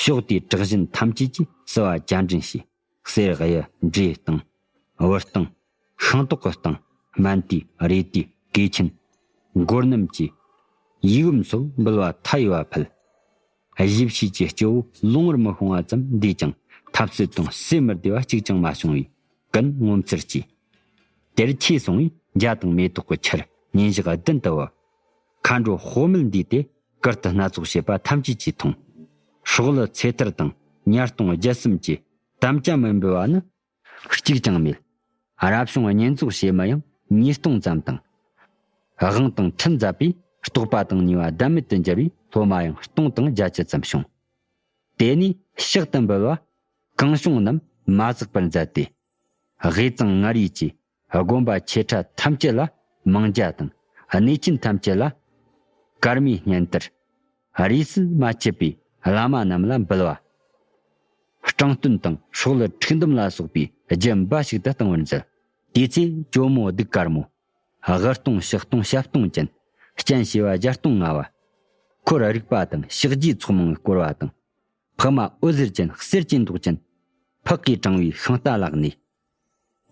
ཕྱོགས་དེའི་གྲགས་ཅན་ཐམས་ཅད་ཀྱིས་བསུ་བ་བརྒྱ་འདྲེན་བྱས། གསེར་གཡུ་འབྲས་དང་། བུ་སྟེང་། ཤིང་ཏོག་གི་སྟེང་། སྨན་ཏིའི་རས་ཏིའི་གོས་ཆེན། མགོ་སྣམ་གྱི་ཡིག་བུམ་སོགས་འབུལ་བ་མཐའ་ཡས་པ་ཕུལ། གཞིས་བྱེས་ཀྱི་སྐྱེ་བོ་ལུང་བར་མི་ཤོང་བ་ཙམ་འདས་ཀྱང་། འཐབ་རྩོད་དང་སྲས་མི་བདེ་བ་གཅིག་ཀྱང་མ་བྱུང་བས་ཀུན་ངོ་མཚར་སྐྱེས། དེར་ཁྱེའུ་སོང་བས་འཇའ་དང་མེ་ཏོག་གི་ཆར་ཉིན་ཞག་བདུན་དུ་བབས། མཁའ་འགྲོ་དཔག་མེད་འདུས་ཏེ་གུར་དུ་སྣ་ཚོགས་བྱེད་པ་ཐམས་ཅད་ཀྱིས་མཐོང་། སྲོག་བླུ་ཚེ་ཐར་དང་ཉ་སྟོང་བརྒྱད་གསུམ་གྱི་དམ་བཅའ་མི་འབུལ་བ་ནི་གཅིག་ཀྱང་མེད། རབ་བྱུང་བསྙེན་རྫོགས་བྱེ་མ་ཡང་ཉིས་སྟོང་ཙམ་དང་། དབང་དང་ཁྲིད་མཛད་པས་རྟོགས་པ་དང་ནུས་པ་ཟླ་མེད་དུ་འགྱུར་བའི་སློབ་མ་ཡང་སྟོང་དང་བརྒྱད་ཅུ་ཙམ་བྱུང་། དེ་ནས་ཕྱག་ཏུ་འབུལ་བ་གང་བྱུང་རྣམས་མ་བསགས་པར་མཛད་དེ། དབུས་གཙང་མངའ་རིས་ཀྱི་དགོན་པ་ཆེ་ཕྲ་ཐམས་ཅད་ལ་མང་ཇ་དང་། གནས་ཆེན་ཐམས་ཅད་ལ་དཀར་མེའི་སྙན་དར། རིས་སུ་མ་ཆད་པའི་བླ་མ་རྣམས་ལ་འབུལ་བ། སྤྲང་སྟོན་དང་སྲོག་བླུ་འཁྲུག་འདུམ་ལ་སོགས་པའི་རྒྱུ་འབའ་ཞིག་ཏུ་བཏང་བར་མཛད། དེའི་ཚེ་ཇོ་མོ་གདུགས་དཀར་མོ། དབུ་སྟོང་ཕྱི་སྟོང་ཞབས་སྟོང་ཅན། སྤྱན་བྱེ་བ་བརྒྱ་སྟོང་མངའ་བ། འཁོར་རིག་པ་དང་ཕྱག་རྒྱའི་ཚོགས་མང་བསྐོར་བ་དང་། ཕག་མ་འོད་ཟེར་ཅན་གསེར་གྱི་མདོག་ཅན། ཕག་གིས་དྲངས་པའི་ཤིང་རྟ་ལག་ནས།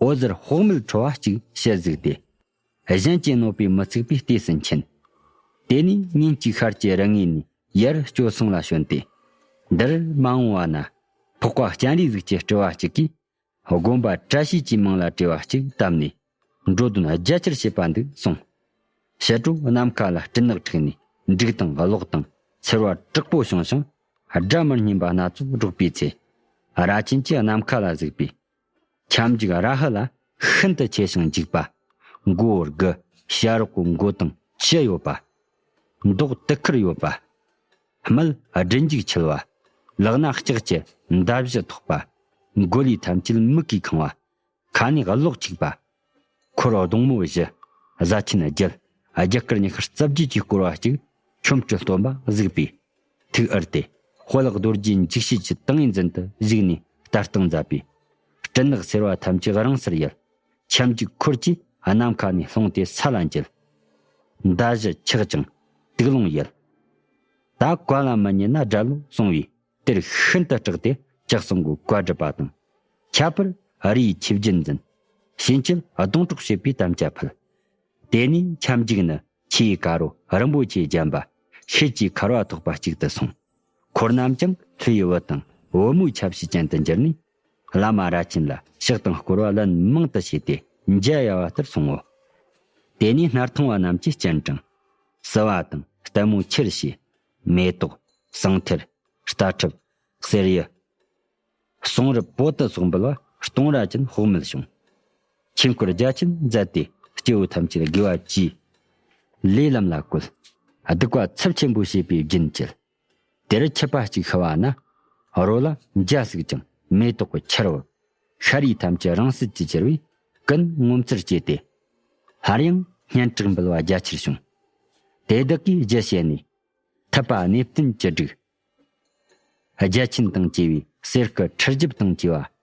འོད་ཟེར་དཔག་མེད་འཕྲོ་བ་གཅིག་ཞལ་གཟིགས་ཏེ། གཞན་གྱིས་གནོད་པས་མི་ཚུགས་པའི་ལྟས་སུ་མཁྱེན། དེ་ནས་ཉིན་གཅིག་ཤར་གྱི་རི་ངོས་ནས་ཡར་སྤྱོད་གསུང་ལ་བྱོན་ཏེ། འདིར་མ་འོངས་པ་ན་འཕགས་པ་སྤྱན་རས་གཟིགས་ཀྱི་སྤྲུལ་བ་གཅིག་གིས། དགོན་པ་བཀྲ་ཤིས་ཀྱི་མིང་ལ་བྲིས་པ་གཅིག་བཏབ་ནས་འགྲོ་དོན་རྒྱ་ཆེར་བྱེད་པ་འདུག་གསུངས། ཕྱི་དྲོ་ནམ་མཁའ་ལ་སྤྲིན་ནག་འཁྲིགས་ནས་འབྲུག་དང་གློག་དང་འཚེར་བ་དྲག་པོ་བྱུང་ཞིང་། སྒྲ་མི་སྙན་པ་སྣ་ཚོགས་སྒྲོག་པའི་ཚེ། རྭ་ཆེན་གྱིས་ནམ་མཁའ་ལ་གཟིགས་པས། ཁྱབ་འཇུག་ར་ཧི་ལ་ཤིན་ཏུ་ཆེ་ཞིང་འཇིགས་པ། མགོ་དགུ། བྱ་རོག་གི་མགོ་དང་ཁྱི་ཡོད་པ། མདོག་དུད་ཁུར་ཡོད་པ། སྨད་སྦྲུལ་མཇུག་འཁྱིལ་བ། ལག་ན་ལྕགས་ཀྱི་མདའ་བཞི་ཐོགས་པ། མགོ་ལུས་ཐམས་ཅད་མིག་གིས་ཁེངས་པ། ཁ་ནས་གློག་འཁྱུག་པ། འཁོར་གདུང་མོ་བཞི། གཟའ་ཆེན་བརྒྱད། རྒྱ་སྐར་ཉི་ཤུ་རྩ་བརྒྱད་ཀྱིས་བསྐོར་བ་གཅིག་ཁྱོད་སྤྲུལ་སྟོན་པ་གཟིགས་པས། ཐུགས་འུར་ཏེ། དཔལ་གྱི་རྡོ་རྗེ་འཇིགས་བྱེད་ཀྱི་ཏིང་ངེ་འཛིན་དུ་བཞུགས་ནས་ལྟ་སྟངས་མཛད་པས། སྤྲིན་ནག་སེར་བ་ཐམས་ཅད་རིང་སར་ཡལ། ཁྱབ་འཇུག་འཁོར་གྱིས་ནམ་མཁའ་ནས་ལྷུང་སྟེ་ས་ལ་འགྱེལ། མདའ་གཞུ་ཆག་ཅིང་དུག་རླུང་ཡལ། ད་བཀའ་ལ་མི་ཉན་ན་དགྲ་ལོ་གསུངས་པས། དེར་ཤིན་ཏུ་སྐྲག་སྟེ་ལྕགས་སྲང་གི་བཀའ་སྒྲུབ་པ་དང་། ཁྱད་པར་རིའི་ཆུ་བརྒྱུད་འཛིན། ཕྱིན་ཆད་སྡོང་གྲོགས་བྱེད་པའི་དམ་བཅའ་ཕུལ། དེ་ནས་ཁྱབ་འཇུག་ནི་ཆུའི་དཀར་རོ་རིན་པོ་ཆེ་བརྒྱན་པ། ཤེལ་གྱི་འཁར་བ་ཐོགས་པ་གཅིག་ཏུ་སོང་། འཁོར་རྣམས་ཀྱང་ལྷའི་བུ་དང་བུ་མོའི་ཆ་བྱད་ཅན་དུ་འགྱུར་ནས། བླ་མ་རྭ་ཆེན་ལ་ཕྱག་དང་སྐོར་བ་ལན་མང་དུ་བྱས་ཏེ་མཇལ་ཡ་བ་ལྟར་སོང་ངོ་། དེ་ནས་སྣར་ཐང་བ་རྣམས་ཀྱིས་སྤྱན་དྲངས། བསུ་བ་དང་ལྟད་མོ་ཆེར་བྱས། མེ་ཏོག། ཟངས་ཐེར། རྟ་ཁྲབ། གསེར་གཡུ། གསུང་རབ་པོ་ཏི་སོགས་འབུལ་བ་སྟོང་ར་ཅན་དཔག་མེད་བྱུང་། ཆོས་འཁོར་རྒྱ་ཆེན་མཛད་དེ་སྐྱེ་བོ་ཐམས་ཅད་དགེ་བ་བཅུའི་ལས་ལམ་ལ་བཀོད། སྡིག་པ་ཚབས་ཆེན་པོ་བྱས་པའི་རྒྱུན་བཅད། དེར་ཆུ་པ་གཅིག་ཤི་བ་ན་རོ་ལ་འཇའ་ཟུག་ཅིང་མེ་ཏོག་གི་ཆར་འོད། ཤ་རུས་ཐམས་ཅད་རིང་བསྲེལ་གྱིས་གྱུར་བས་ཀུན་ངོ་མཚར་སྐྱེས་ཏེ། སླར་ཡང་སྙན་གྲགས་འབུལ་བ་རྒྱ་ཆེར་བྱུང་། དེ་དག་གིས་རྒྱུ་བཤད་ནས། ཐུབ་པ་གནས་བརྟན་བཅུ་དྲུག་རྒྱ་ཆེན་དང་བཅས་པའི་གསེར་སྐུ་ཁྲི་རྒྱབ་དང་བཅས་པ།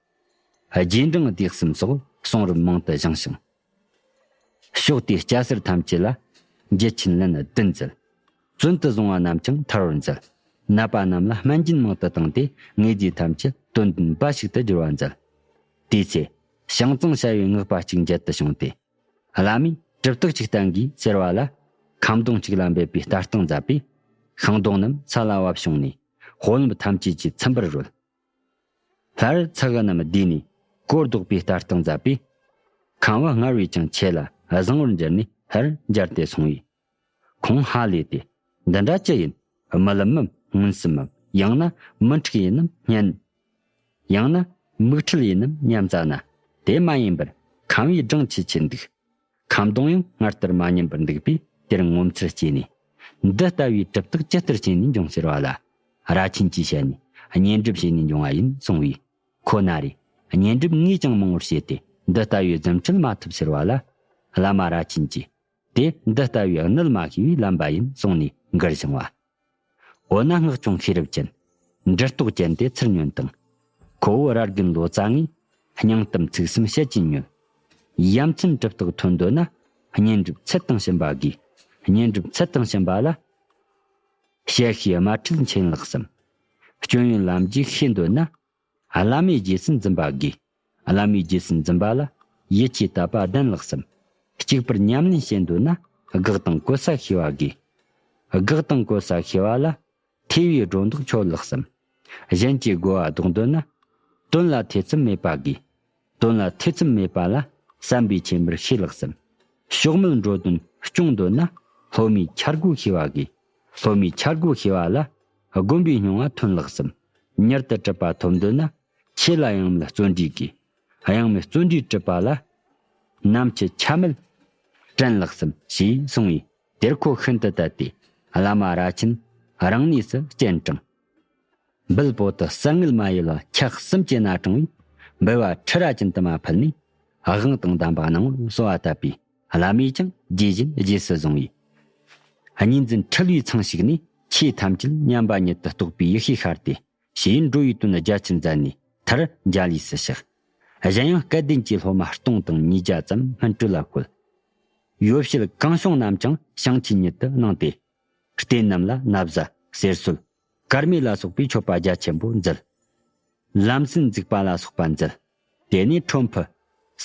རྗེས་འབྲང་སྡེ་གསུམ་སོགས་གསུང་རབ་མང་དུ་བཞེངས་ཤིང་། ཕྱོགས་དེའི་སྐྱ་སེར་ཐམས་ཅད་ལ་རྒྱུ་ཆེན་ལན་བདུན་མཛད། བཙོན་དུ་བཟུང་བ་རྣམས་ཀྱང་ཐར་བར་མཛད། ནད་པ་རྣམས་ལ་སྨན་སྦྱིན་མང་དུ་བཏང་སྟེ་དངོས་རྫས་ཐམས་ཅད་དོན་ལྡན་འབའ་ཞིག་ཏུ་འགྱུར་བར་མཛད། དེའི་ཚེ་ཞང་ཙང་ཞ་ཡི་སྔགས་པ་གཅིག་མཇལ་དུ་བྱུང་སྟེ། བླ་མས་གྲུབ་རྟགས་ཅིག་བསྟན་དགོས་ཟེར་བ་ལ། ཁ་འདོན་གཅིག་ལ་འབད་པའི་ལྟ་སྟངས་མཛད་པས། ཤིང་སྡོང་རྣམས་ས་ལ་བབས་བྱུང་ནས། དཔོན་སློབ་ཐམས་ཅད་ཀྱིས་ཚིམ་པར་རོལ། སླར་ཚ་གི་རྣམས་བསྡུས་ནས་གོ་ལྡོག་པའི་ལྟ་སྟངས་མཛད་པས། ཁང་བ་སྔར་བས་ཀྱང་ཆེ་ལ་བཟང་བོར་འགྱུར་ནས་སླར་མཇལ་ཏེ་སོང་བས། ཁོང་ཧ་ལས་ཏེ། འདི་འདྲ་ཅི་ཡིན། རྨི་ལམ་མམ་མངོན་སུམ་མམ། ཡང་ན་མི་འཁྲུགས་ཡིན་ནམ་སྙམ། ཡང་ན་མིག་འཕྲུལ་ཡིན་ནམ་སྙམ་བཙལ་ན། དེ་མ་ཡིན་པར་ཁང་བའི་སྦྲང་ཆི་ཆི་འདུག་ཁ་འདོན་ཡང་སྔར་ལྟར་མ་ཉམས་པར་འདུག་པས། དེར་ངོ་མཚར་སྐྱེས་ནས། འདི་ལྟ་བུའི་གྲུབ་རྟགས་ཇི་ལྟར་བྱས་ནས་འབྱུང་ཟེར་བ་ལ། རྭ་ཆེན་གྱིས་བཤད་ནས་བསྙེན་སྒྲུབ་བྱས་ནས་འབྱུང་བ་ཡིན་གསུངས་པས། ཁོ་ན་རེ་བསྙེན་སྒྲུབ་ངས་ཀྱང་མང་བོར་བྱས་ཏེ། འདི་ལྟ་བུའི་རྫུ་འཕྲུལ་མ་ཐོབ་ཟེར་བ་ལ། བླ་མ་རྭ་ཆེན་གྱིས། དེ་འདི་ལྟ་བུའི་གནད་མ་ཤེས་པས་ལན་པ་ཡིན་གསུངས་ནས་མགུར་བཞེངས་པ། འོ་ན་སྔགས་ཆུང་ཤེས་རབ་ཅན། འབྲུ་རྟོག་ཅན་དེ་ཚུར་ཉོན་དང་། ཁོ་བོ་རྭ་རྒན་ལོ་ཙཱ་ངས། སྙིང་གཏམ་ཚིག་གསུམ་བཤད་ཀྱིན་ཉོན། ཡ་མཚན་གྲུབ་རྟགས་ཐོན་འདོད་ན། བསྙེན་སྒྲུབ་ཚུལ་དང་བྱིན་པ་དགོས། བསྙེན་སྒྲུབ་ཚུལ་དང་བྱིན་པ་ལ། ཞལ་ཤེས་དམར་ཁྲིད་མཁྱེན་ལགས་སམ། སྐྱོན་ཡོན་ལམ་རྒྱུས་ཤེས་འདོད་ན། བླ་མའི་རྗེས་སུ་འཛིན་པ་དགོས། བླ་མའི་རྗེས་སུ་འཛིན་པ་ལ། ཡིད་ཆེས་དད་པ་ལྡན་ལགས་སམ། གཅིག་པུར་ཉམས་ལེན་བྱེད་འདོད་ན། དགག་དང་གོལ་ས་ཤེས་པ་དགོས། དགག་དང་གོལ་ས་ཤེས་པ་ལ། ཐོས་པའི་སྒྲོ་འདོགས་ཆོད་ལགས་སམ། གཞན་གྱི་རྒོལ་བ་ལྡོག་འདོད་ན། དོན་ལ་ཐེ་ཚོམ་མེད་པ་དགོས། དོན་ལ་ཐེ་ཚོམ་མེད་པ་ལ། བསམ་པས་ཁྱིམ་པར་ཤེས་ལགས་སམ། ཕྱོགས་མེད་འགྲོ་དོན་སྐྱོང་འདོད་ན། སློབ་མའི་འཆར་སྒོ་ཤེས་པ་དགོས། སློབ་མའི་འཆར་སྒོ་ཤེས་པ་ལ། དགོན་པའི་སྙིང་བ་ཐོན་ལགས་སམ། མྱུར་དུ་གྲུབ་པ་ཐོབ་འདོད་ན། ཆོས་ལ་གཡེང་མེད་བརྩོན་འགྲུས་དགོས། གཡེང་མེད་བརྩོན་འགྲུས་གྲུབ་པ་ལ། ནམ་འཆི་ཆ་མེད་དྲན་ལགས་སམ། ཞེས་གསུངས་པས། དེར་ཁོ་ཤིན་ཏུ་དད་དེ། བླ་མ་རྭ་ཆེན་རང་གནས་སུ་སྤྱན་དྲངས། འབུལ་པོ་ཏི་གསང་ངེར་མ་ཡལ་བ་ཁྱེགས་གསུམ་གྱི་སྣ་དྲངས་པས། འབུལ་བ་ཁྲི་རྭ་ཅན་དུ་མ་ཕུལ་ནས། དབང་དང་ལྡན་པ་སྣང་བར་གསོལ་བ་བཏབ་པས། བླ་མས་ཀྱང་དགྱེས་བཞིན་རྗེས་སུ་བཟུང་བས། གཉིས་འཛིན་འཁྲུལ་བའི་ཚང་ཞིག་ནས། ཆོས་ཐམས་ཅད་མཉམ་པ་ཉིད་དུ་རྟོགས་པའི་ཡེ་ཤེས་ཤར་ཏེ། ཞེས་འགྲོ་བའི་དོན་རྒྱ་ཆེར་མཛད་ནས། མཐར་འཇའ་ལུས་སུ་གཤེགས། གཞན་ཡང་སྐལ་ལྡན་གྱི་སློབ་མ་སྟོང་དང་ཉིས་བརྒྱ་ཙམ་སྨིན་གྲོལ་ལ་བཀོད། ཡོ་བྱད་གང་བྱུང་རྣམས་ཀྱང་ཞིང་ཆེན་ཉིད་དུ་གནང་སྟེ། རྟེན་རྣམས་ལ་ན་བཟའ་གསེར་གསོལ། དཀར་མེ་ལ་སོགས་པའི་མཆོད་པ་རྒྱ་ཆེན་པོ་མཛད། ལམ་སྲིན་འཛུགས་པ་ལ་སོགས་པ་མཛད། དེ་ནས་ཁྲོ་ཕུ།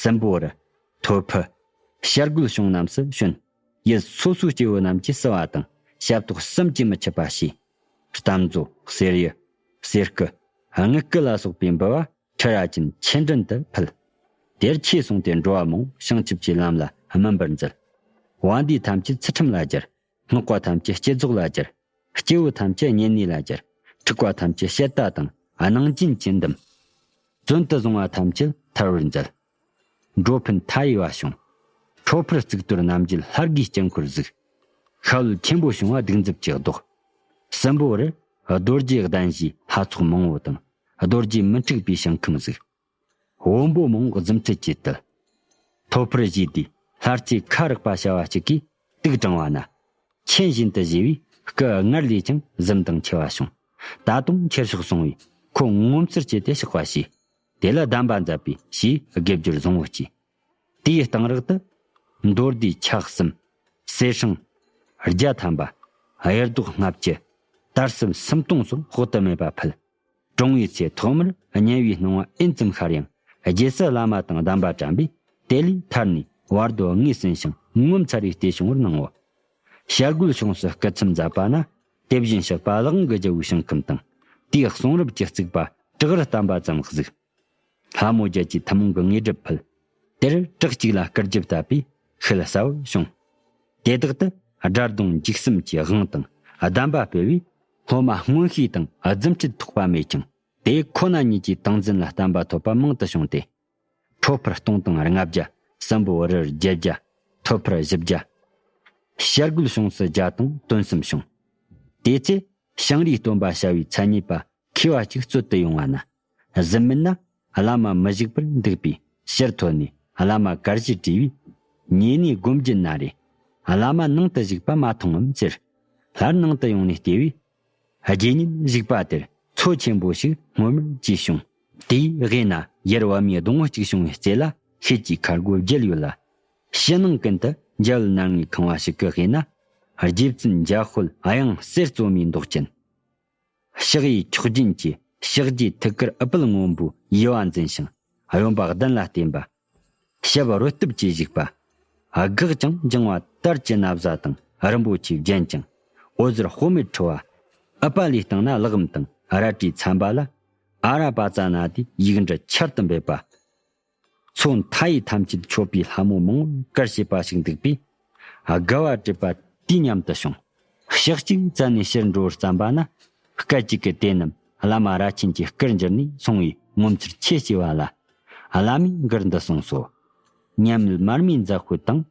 སྲིན་པོ་རི། ཐོ་ཕུ། བྱ་རྒོད་གཤོང་རྣམས་སུ་བྱོན། ཡུལ་སོ་སོའི་སྐྱེ་བོ་རྣམས་ཀྱིས་བསུ་བ་དང་ཞབས་ཏོག་བསམ་གྱིས་མི་ཁྱབ་པ་བྱས། གཏམ་མཛོ། གསེར་གཡུ། གསེར་སྐུ། དངུལ་སྐུ་ལ་སོགས་པའི་འབུལ་བ་ཁྲི་རྭ་ཅན་ཆེ་འབྲིང་དུ་ཕུལ། དེར་ཆོས་གསུངས་ཏེ་འགྲོ་བ་མང་བོ་བྱང་ཆུབ་ཀྱི་ལམ་ལ་སྨིན་པར་མཛད། དབང་འདུས་ཐམས་ཅད་ཚུལ་ཁྲིམས་ལ་སྦྱར། སྔགས་པ་ཐམས་ཅད་བསྐྱེད་རྫོགས་ལ་སྦྱར། སྐྱེ་བོ་ཐམས་ཅད་བསྙེན་གནས་ལ་སྦྱར། འཁྲུག་པ་ཐམས་ཅད་བཤད་ལྟ་དང་སྣང་བརྒྱན་གྱིས་འདུམ། བཙོན་དུ་བཟུང་བ་ཐམས་ཅད་ཐར་བར་མཛད། འགྲོ་ཕན་མཐའ་ཡས་པ་བྱུང་། ཁྲོ་ཕུར་གཙུག་ཏོར་རྣམ་བརྒྱད་ལྷ་དགུའི་དཀྱིལ་འཁོར་བཞུགས། ཤ་འོད་ཆེན་པོ་བྱུང་བ་གདུགས་མཛུབ་ཀྱི་རྡོག། སྲིན་པོ་རི། རྡོ་རྗེ་གདན་བཞིའི་ལྷ་ཚོགས་མང་བོ་དང་། རྡོ་རྗེ་མི་འཁྲུགས་པའི་ཞིང་ཁམས་བཞུགས། བོན་པོ་མང་བོ་རྫུ་འཕྲུལ་གྱིས་བཏུལ། ཐོ་ཕུར་བཞེས་དུས་ལྷ་རྩེ་ཁ་རག་པ་བྱ་བ་གཅིག་གིས་ དུག་དྲངས་པ་ན། མཆིན་བཞིན་དུ་བཞུས་པས་སྐུ་སྔར་ལས་ཀྱང་ཟིམ་དང་འཆི་བ་བྱུང་། ད་དུང་འཆི་ཕྱོགས་སོང་བས་ཁོ་ངོ་མཚར་སྐྱེས་ཏེ་གཤེགས་པ་བྱས། དེ་ལ་གདམས་པ་མཛད་པས་ཞེས་དགེ་སྦྱོར་བཟང་བོ་བསྐྱེད། དེའི་གཏང་རག་ཏུ། མདོ་སྡེ་ཕྱག་གསུམ། གསེར་སྲང་། རྒྱ་ཐམ་པ། གཡུ་རྡོག་ལྔ་བཅུ། དར་ཟབ་སུམ་སྟོང་སོགས་དཔག་ཏུ་མེད་པ་ཕུལ། གྲོངས་པའི་ཚེ་ཐོག་མར་དམྱལ་བའི་སྣང་བ་ཨེན་ཙམ་ཤར་ཡང་རྗེས་སུ་བླ་མ་དང་གདམས་པ་དྲན་པས་དེ་ལས་ཐར་ནས་བར་དོ་ལྔས་ཟིན་ཞིང་ངོ་མཚར་བའི་ལྟས་བྱུང་བར་སྣང་ངོ་། བྱ་རྒོད་གཤོངས་སུ་སྐུ་མཚམས་མཛད་པ་ན་དེ་བཞིན་གཤེགས་པ་ལག་གི་རྒྱལ་པོའི་ཞིང་ཁམས་དང་། དེའི་གསུང་རབ་ཀྱི་བརྩིགས་པ་བྲག་རི་བརྟན་པ་ཙམ་གཟིགས། ལྷ་མོ་བརྒྱད་ཀྱི་ཐུན་མོང་གི་དངོས་གྲུབ་ཕུལ། དེར་བྲག་གཅིག་ལ་སྐུ་རྒྱུ་བཏབ་པས་ཤུལ་གསལ་བོར་བྱུང་། དེ་དག་ཏུ་དགྲ་གདོང་འཇིགས་གསུམ་གྱི་དབང་དང་གདམས་པ་སྤེལ་བས་སློབ་མ་མངོན་ཤེས་དང་རྫུ་འཕྲུལ་ཐོགས་པ་མེད་ཀྱང་དེ་ཁོ་ན་ཉིད་ཀྱི་ཏིང་འཛིན་ལ་བརྟན་པ་ཐོབ་པ་མང་དུ་བྱུང་སྟེ། ཁྲོ་ཕུར་སྟོང་དང་ལྔ་བརྒྱ། སྲིན་པོ་རིར་བརྒྱད་བརྒྱ། ཐོད་ཕུར་བཞི་བརྒྱ། བྱ་རྒོད་གཤོངས་སུ་བརྒྱ་དང་དོན་གསུམ་བྱུང་། དེ་ཚེ་ཞིང་རིའི་སྟོན་པ་བྱ་བའི་མཚན་ཉིད་པ་མཁས་པ་ཅིག་སྩོལ་དུ་ཡོང་བ་ན། གཟིམ་མལ་ན་བླ་མ་མི་བཞུགས་པར་འདུག་པས་ཕྱིར་ཐོན་ནས་བླ་མ་གར་ཞུ་དྲིས་པས། ཉེ་གནས་སྒོམ་རྒྱུ་ན་རེ། བླ་མ་ནང་དུ་བཞུགས་པ་མ་མཐོང་ངམ་ཟེར། སླར་ནང་དུ་ཡོང་ནས་བལྟས་པས། རྗེ་ཉིད་བཞུགས་པ་དེར་མཚོ་ཆེན་པོ་ཞིག་སྔོ་དམར་གྱིས་བྱུང་། དེའི་དབུས་ན་ཡར་བབས་མའི་སྡོང་བོ་གཅིག་བྱུང་བའི་རྩེ་ལ་ཤེལ་གྱི་ཁ་སྒོ་བརྒྱད་ཡོད་ལ། ཕྱི་ནང་ཀུན་ཏུ་འཇའ་འོད་སྣང་ངེ་ཁང་བ་ཞིག་གི་དབུས་ན། རྗེ་བཙུན་འཇའ་དཔལ་དབྱངས་གསེར་བཙོ་མའི་མདོག་ཅན། ཕྱག་གཡས་མཆོག་སྦྱིན་གྱི་ཕྱག་རྒྱའི་ཐུགས་ཀར་ཨུཏྤལ་སྔོན་པོའི་དབྱེ་བ་འཛིན་ཞིང་གཡོན་པ་གདན་ལ་བརྟེན་པ། ཞབས་རོལ་སྟབས་ཀྱིས་བཞུགས་པ། དགག་ཅིང་འགྱིང་བ་དར་གྱི་ན་བཟའ་དང་རིན་པོ་ཆེས་བརྒྱན་ཅིང་འོད་ཟེར་དཔག་མེད་འཕྲོ་བ། ཨུཏྤལ་ལའི་སྟེང་ན་ལག་འམ་དང་རལ་གྲིས་འཚམ་པ་ལ། ཨ་ར་པ་ཙ་ན་དེའི་ཡིག་འབྲུ་ཆར་དུ་འབེབས་པ། མཚོ་མཐའ་ཡས་ཐམས་ཅད་མཆོད་པའི་ལྷ་མོ་མང་པོར་གར་བྱེད་པ་ཞིག་འདུག་པས། དགའ་བ་སྤྲད་པ་དུས་མཉམ་དུ་བྱུང་། ཞག་གཅིག་བཙལ་ནས་ཕྱིར་འགྲོ་བར་བརྩམས་པ་ན། སྐད་ཅིག་གིས་དེ་རྣམས་བླ་མ་རྭ་ཆེན་གྱི་སྐུར་འགྱུར་ནས་སོང་བས་ངོ་མཚར་ཆེ་སྐྱེ་བ་ལ། བླ་མས་མགུར་འདི་གསུངས་སོ། མཉམ་མེད་མར་མེའི་མཛའ་བཤེས་དང་།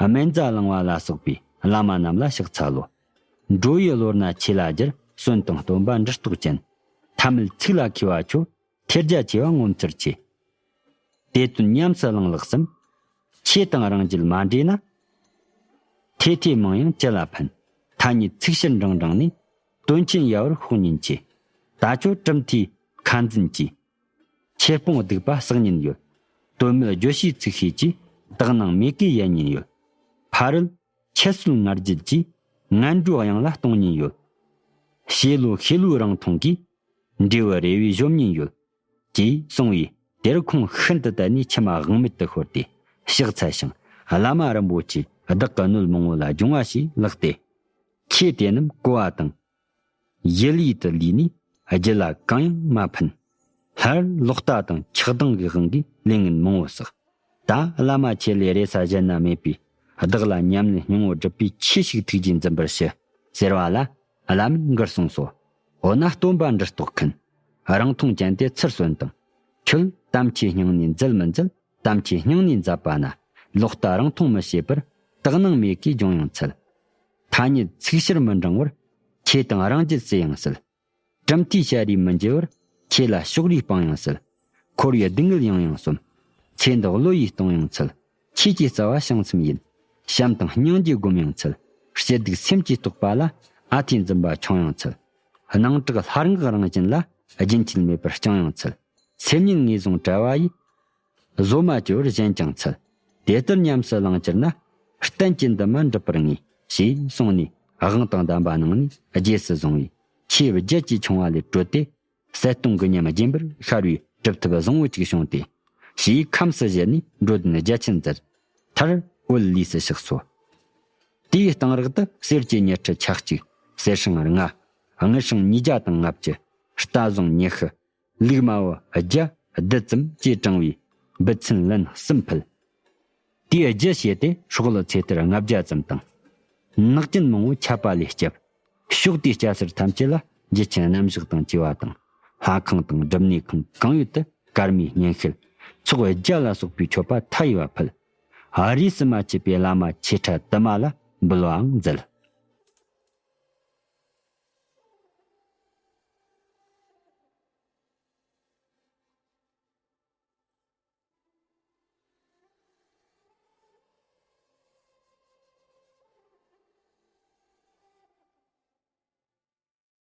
སྨན་རྫ་གླིང་བ་ལ་སོགས་པའི་བླ་མ་རྣམས་ལ་ཕྱག་འཚལ་ལོ། འགྲོ་བའི་བློ་སྣ་ཆོས་ལ་སྒྱུར། གསོན་དང་སྟོན་པ་འབྲུ་རྟོགས་ཅན། ཐ་མལ་ཚིག་ལ་མཁས་པ་ཁྱོད། ཐེར་རྒྱ་ཆེ་བ་ངོ་མཚར་ཆེ། དེ་དོན་ཉམས་སུ་བླངས་ལགས་སམ། ཆོས་དང་རང་རྒྱུད་མ་འདྲེས་ན། ཐེ་ཐེ་མང་ཡང་ཅི་ལ་ཕན། ཐ་སྙད་ཚིག་ཕྱིར་འབྲིང་འབྲིང་ནས། དོན་ཆེན་ཡལ་བར་ཤོག་ཉེན་ཆེ། ད་ཁྱོད་གྲུབ་མཐའི་ཁ་འཛིན་གྱིས། ཆོས་སྤོང་སྡིག་པ་བསགས་ཉེན་ཡོད། དོན་མེད་བརྗོད་བྱའི་ཚིག་ཤེས་ཀྱིས། དག་སྣང་མེད་ཀི་ཡལ་ཉེན་ཡོད། ཕ་རོལ། ཁྱད་གསོད་ང་རྒྱལ་གྱིས། ངན་འགྲོའི་གཡང་ལ་གཏོང་ཉེན་ཡོད། ཤེས་ལོ་ཤེས་ལོའི་རང་མཐོང་གིས། འབྲས་བུ་རེ་བས་གཞོམ་ཉེན་ཡོད། ཅེས་གསུངས་པས་དེར་ཁོང་ཤིན་ཏུ་དད་ནས་མཆི་མ་དབང་མེད་དུ་ཤོར་ཏེ་ཕྱག་འཚལ་ཞིང་། བླ་མ་རིན་པོ་ཆེས་བདག་གི་སྣོད་མང་བོ་ལ་སྦྱོང་བ་ཞེས་ལགས་ཏེ། ཁྱེད་དེ་རྣམས་གོ་བ་དང་། ཡིད་ལུས་དུ་ལུས་ནས་རྒྱུད་ལ་གང་ཡང་མ་ཕན། སླར་ལོག་ལྟ་དང་ཆགས་སྡང་གི་དབང་གིས་ལས་ངན་མང་བོ་བསགས། ད་བླ་མ་ཁྱེད་ལས་རེ་ས་གཞན་ན་མེད་པས་བདག་ལ་ཉམས་ལེན་སྙིང་པོ་སྒྲུབ་པའི་ཆོས་ཤིག་ཐུགས་རྗེས་འཛིན་པར་ཞུ་ཟེར་བ་ལ། བླ་མས་མགུར་གསུངས་སོ། འོ་ན་སྟོན་པ་འབྲུ་རྟོགས་མཁན། རང་མཐོང་ཅན་དེ་ཚུར་གསོན་དང་། ཁྱོད་དམ་ཆོས་སྙིང་ནས་མཛད་མི་མཛད། དམ་ཆོས་སྙིང་ནས་མཛད་པ་ན། ལོག་ལྟ་རང་མཐོང་མི་བྱེད་པར། དག་སྣང་མེད་ཀི་སྦྱོང་ཡང་འཚལ། ཐ་སྙད་ཚིག་ཕྱིར་མི་འབྲང་བར། ཆོས་དང་རང་རྒྱུད་བརྩི་ཡང་སྲིད། གྲུབ་མཐའི་བྱ་རིས་མི་འགྱུར་བར། ཆོས་ལ་ཕྱོགས་རིས་སྤང་ཡང་སྲིད། འཁོར་བའི་སྡུག་བསྔལ་ཡང་ཡང་བསམ། ཚེ་འདི་བློ་ཡིས་གཏོང་ཡང་འཚལ། ཆོས་ཀྱི་རྩ་བ་བྱང་སེམས་ཡིན། བྱམས་དང་སྙིང་རྗེ་སྒོམ་ཡང་འཚལ། སྐྱིད་སྡུག་སེམས་ཀྱིས་རྟོགས་པ་ལ། ཨ་ཐེ་འཛིན་པ་ཆུང་ཡང་འཚལ། སྣང་གྲགས་ལྷར་འགག་རང་བཞིན་ལ། རྒྱུན་ཆད་མེད་པར་བརྐྱང་ཡང་འཚལ། སེམས་ཉིད་ངོས་བཟུང་བྲལ་བ་ཡི། བཟོད་མ་བཅོས་པར་གཞན་ཀྱང་འཚལ། དེ་ལྟར་ཉམས་སུ་བླངས་གྱུར་ན། གཏན་གྱི་འདུན་མ་འགྲུབ་པར་ངེས། ཞེས་གསུངས་ནས་དབང་དང་གདམས་པ་གནང་ནས་རྗེས་སུ་བཟུང་བས་ཆོས་བརྒྱད་ཀྱི་ཆུང་བ་ལས་གྲོལ་ཏེ། གསལ་སྟོང་གི་ཉམས་རྒྱས་པར་ཤར་བའི་གྲུབ་ཐོབ་བཟང་བོ་ཅིག་བྱུང་སྟེ། ཞེས་ཁམས་སུ་བཞེས་ནས་འགྲོ་དོན་རྒྱ་ཆེན་མཛད། མཐར་འོད་ལུས་སུ་གཤེགས་སོ། དེའི་གཏང་རག་ཏུ་གསེར་གྱི་ཉི་ཁྲི་ཆ་གཅིག་གསེར་སྲང་ལྔ། དངུལ་སྲང་ཉིས་བརྒྱ་དང་ལྔ་བཅུ། རྟ་བཟང་ཉི་ཤུ། ལུག་མ་བུ་བརྒྱ་བདུན་ཙམ་བཅས་དྲངས་པའི་འབུལ་ཚན་ལན་གསུམ་ཕུལ། དེའི་རྒྱུ་བྱས་ཏེ་སྲོག་བླུ་ཚེ་ཐར་ལྔ་བརྒྱ་ཙམ་དང་། ནག་ཅན་མང་བོ་ཆད་པ་ལས་སྐྱབས། ཕྱོགས་དེའི་སྐྱ་སེར་ཐམས་ཅད་ལ་འཇིགས་ཆེན་རྣམ་བཞག་དང་བཅས་པ་དང་། ལྷ་ཁང་དང་སྒྲུབ་གནས་ཁང་གང་ཡོད་དུ་སྐར་མའི་སྙན་ཤལ་ཚོགས་བརྒྱ་ལ་སོགས་པའི་མཆོད་པ་མཐའ་ཡས་པ་ཕུལ། ཨ་རིས་སུ་མ་ཆད་པའི་བླ་མ་ཆེ་ཕྲ་དུ་མ་ལ་འབུལ་བའང་མཛད།